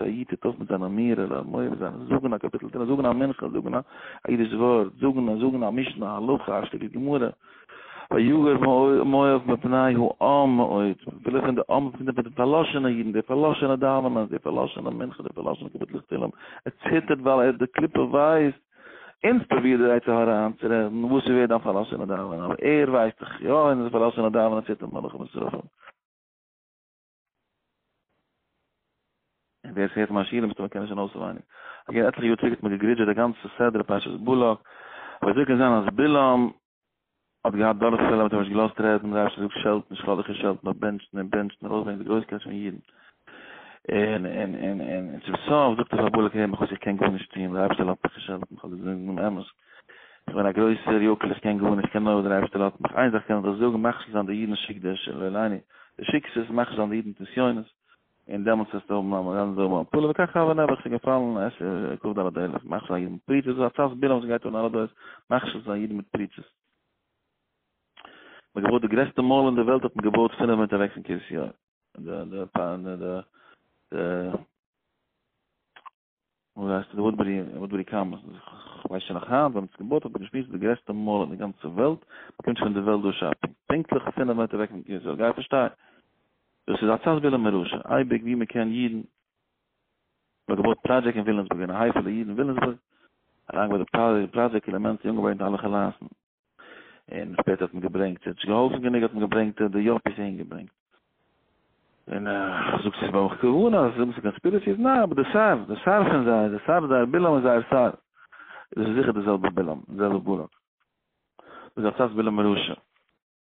א איד טוט אויף מיט זיין אמירה לאמור, מיט זיין זאגן א קאפיטל תהלים, זאגן א מנחה, זאגן א אידיש ווארט, זאגן זאגן א משנה, א הלכה, א שטיקל גמרא. ויגר מואב מפני העם מאוד, אפילו פון די עם, פון די פארלאשענע אידן, די פארלאשענע דאווענערס, די פארלאשענע מנחה, די פארלאשענע קאפיטלעך תהלים, ער ציטערט ווייל ער די קליפה ווייסט, אונז פרובירט דער יצר הרע איינצורעדן וואס איז ווערד דיין פארלאשענע דאווענען, אבער ער ווייסט דאך יא, אונזער פארלאשענע דאווענען ציטערט מלאכים און שרפים. און ווער ס'הערט מיין שיעורים מסתמא קען עס שוין אויסעווייניג. אגעין עטליכע יאר צוריק האט מען געגרידזשעט די גאנצע סדרה פרשת בלק, אבער אזוי קען זיין אז בלעם האט געהאט דורכפעלער מ'האט אים נישט געלאזט רעדן, דער אייבערשטער זאגט שעלטן נישט כ'לאז דיך נישט שעלטן נאר בענטשן און בענטשן ארויסברענגען די גרויסקייט פון אידן. און און און און צום סוף זאגט ער פאר בלק הער מיך אויס איך קען גארנישט טון דער אייבערשטער לאזט מיך נישט שעלטן כ'וועל דיר זאגן דעם אמת איך בין א גרויסער יוקל איך קען גארנישט איך קען נאר וואס דער אייבערשטער לאזט מיך איין זאך קען איך דיר זאגן מכשיל זיין די אידן שיק די לא עלינו די שיקסעס מכשיל זיין די אידן מיט נסיונות און דעמאלטס וועסטו האבן א מזל זאל האבן א פלא וכך הוה נעבעך ס'איז געפאלן עס כ"ד אלף מכשיל זיין אידן מיט פריצות איז א צס בלעם וואס גייט אן אלע דורות מכשיל זיין אידן מיט פריצות. מ'האט געבויט די גרעסטע mall אין די וועלט האט מען געבויט פינף מינוט אוועק פון קרית יואל. די די די די די וואס הייסט די וואודבערי וואודבערי קאמערס כ'ווייס שוין נאך היינט ווען מ'האט עס געבויט האט מען געשמועסט די גרעסטע mall אין די גאנצע וועלט מ'קומט שוין די וועלט דא shopping פונקטליך פינף מינוט אוועק פון קרית יואל גיי פארשטיי דאס איז עצת בלעם הרשע אייביג ווי מ'קען אידן מ'האט געבויט פראדזשעקט אין וויליאמסבורג געווען א הייפעלע אידן אין וויליאמסבורג אריינגעבויט די פראדזשעקט עלעמענט אנגעברענגט אלע חלאסן און שפעטער האט מען געברענגט, ס'האט נישט געהאלפן גענוג האט מען געברענגט די yuppies אהין געברענגט. און זאגסט ס'איז ביי מיך כוונה, זאגן ס'איז conspiracy, ניין, אבער די שר, די שר פון זיי, די שר זייער בלעם איז זייער שר. דאס איז זיכער די זעלבע בלעם, די זעלבע בלק. דאס איז עצת בלעם הרשע.